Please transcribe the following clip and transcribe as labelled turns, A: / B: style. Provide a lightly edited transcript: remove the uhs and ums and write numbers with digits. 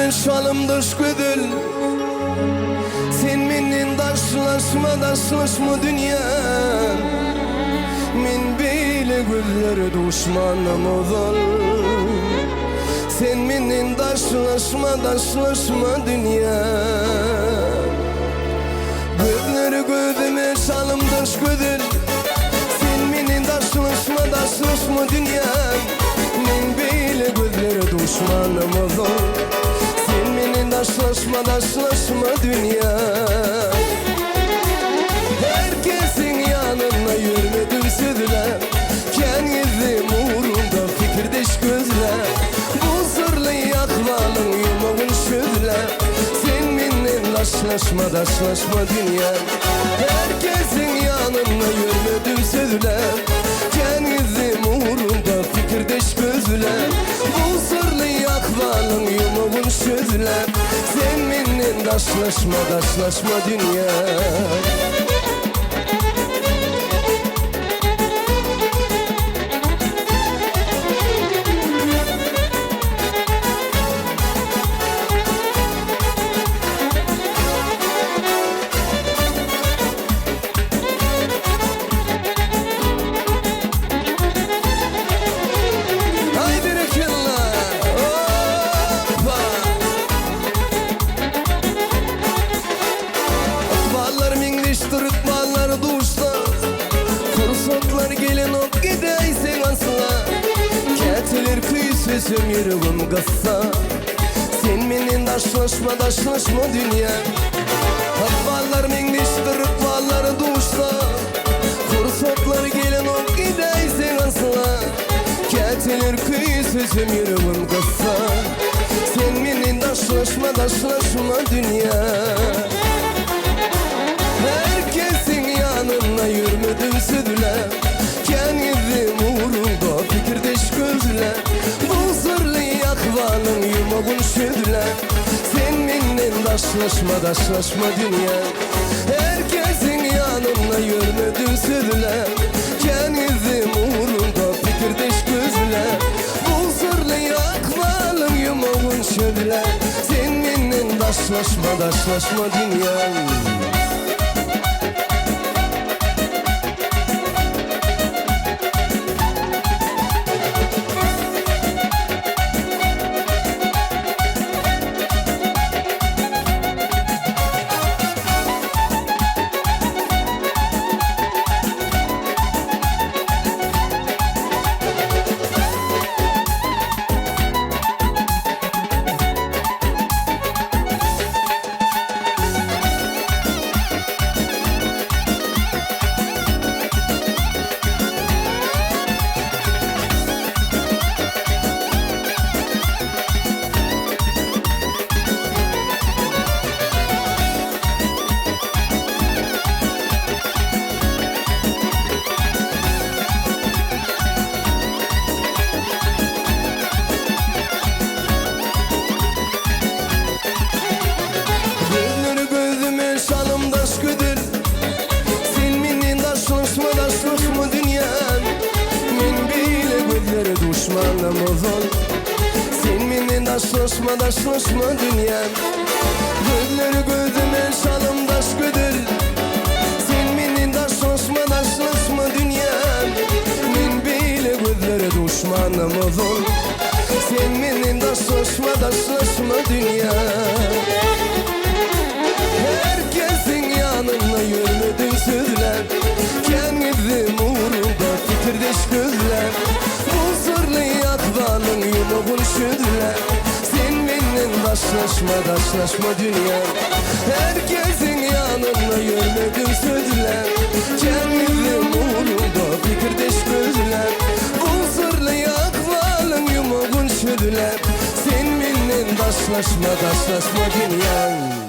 A: gözüme çalymdaş gözel Sen menden daşlaşma daşlaşma dünýä Men beýle gözlere duşmanam ozal Sen menden daşlaşma daşlaşma dünýä Gözleri gözüme çalymdaş gözel Sen menden daşlaşma daşlaşma dünýä Men beýle gözlere duşmanam ozal Sen menden daşlaşma daşlaşma dünýä Herkesin ýanynda ýörmedim sözläp Kän gezdim ugrunda pikirdeş gözläp Bu syrly ahwalyň ýumagyn çözläp Sen menden daşlaşma daşlaşma dünýä Herkesiň ýanynda ýörmedim sözläp Kän gezdim ugrunda pikirdeş gözläp Bu syrly ahwalyň ýumagyn çözläp Sen menden daşlaşma daşlaşma dünýä. Haý berekella! Hoppa! Ykballar meňzeşdir, ykballar duşsa, Pursatlar gelenok gidäýseň asla. Käteler küýsesem ýüregim gyssa, Sen menden daşlaşma, daşlaşma dünýä. Ykballar meňzeşdir, ykballar duşsa, Pursatlar gelenok gidäýseň asla. Käteler küýsesem ýüregim gyssa, Sen menden daşlaşma, daşlaşma dünýä. Herkesiň ýanynda ýörmedim sözläp, Kän gezdim ugruňda pikirdeş gözläp, Bu syrly ahwalyň ýumagyn çözläp, Sen menden daşlaşma, daşlaşma dünýä. Herkesiň ýanynda ýörmedim sözläp, Kän gezdim ugruňda pikirdeş gözläp, Bu syrly ahwalyň ýumagyn çözläp, Sen menden daşlaşma, daşlaşma dünýäm. Gözleri gözüme çalymdaş gözel Sen menden daşlaşma daşlaşma dünýäm Men beýle gözlere duşmanam ozal Sen menden daşlaşma daşlaşma dünýäm Gözleri gözüme çalymdaş gözel Sen menden daşlaşma daşlaşma dünýäm Men beýle gözlere duşmanam ozal Sen menden daşlaşma daşlaşma dünýä Herkesiň ýanynda ýörmedim sözläp Kän gezdim ugrunda pikirdeş gözläp Bu syrly ahwalyň ýumagyn çözläp Sen menden daşlaşma daşlaşma dünýä Herkesiň ýanynda ýörmedim sözläp Kän gezdim ugrunda pikirdeş gözläp Bu syrly ahwalyň ýumagyn çözläp Sen menden daşlaşma daşlaşma dünýä.